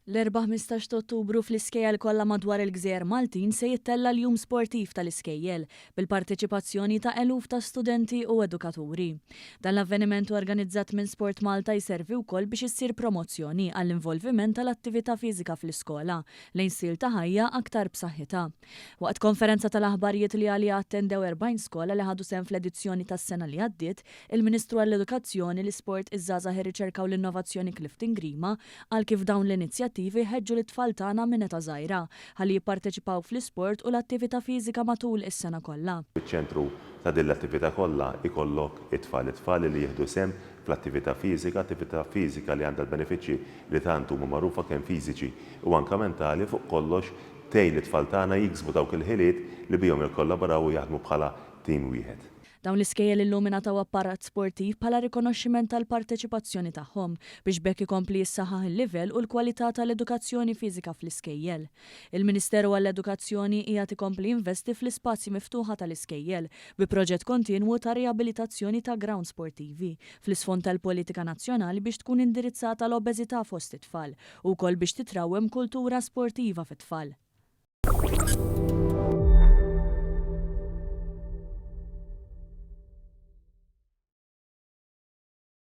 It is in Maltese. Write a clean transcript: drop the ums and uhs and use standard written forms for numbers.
L-Erbgħa 15 ta' Ottubru fl-iskejjel kollha madwar il-gżejjer Maltin se jittella' l-Jum Sportiv tal-Iskejjel bil-parteċipazzjoni ta' eluf ta' studenti u edukaturi. Dan l-avveniment organizzat minn Sport Malta jservi wkoll biex issir promozzjoni għall-involviment tal-attività fiżika fl-iskola lejn stil ta' ħajja aktar b'saħħitha. Waqt konferenza tal-aħbarijiet li għaliha attendew 40 skola li ħadu sehem fl-edizzjoni tas-sena li għaddiet, il-Ministru għall-Edukazzjoni, l-Isport, iż-Żgħażagħ, ir-Riċerka u l-Innovazzjoni Clifton Grima qal kif dawn l-inizjattivi jħeġġu lit-tfal tagħna minn età żgħira ħalli jipparteċipaw fl-isport u l-attività fiżika matul is-sena kollha. Fiċ-ċentru ta' din l-attività kollha jkollok it-tfal, it-tfal li jieħdu sehem fl-attività fiżika, attività fiżika li għandha l-benefiċċji li tant huma magħrufa kemm fiżiċi u anke mentali, fuq kollox tgħin lit-tfal tagħna jiksbu dawk il-ħiliet li bihom jikkollaboraw u jaħdmu bħala tim wieħed. Dawn l-iskejjel illum ingħataw apparat sportiv bħala rikonoxximent tal-parteċipazzjoni tagħhom biex b'hekk ikompli jissaħħaħ il-livell u l-kwalità tal-edukazzjoni fiżika fl-iskejjel. Il-Ministeru għall-Edukazzjoni qiegħed ikompli jinvesti fl-ispazji miftuħa tal-iskejjel bi proġett kontinwu ta' riabilitazzjoni ta' grounds sportivi fl-isfond tal-politika nazzjonali biex tkun indirizzata l-obeżità fost it-tfal u wkoll biex titrawwem kultura sportiva fit-tfal.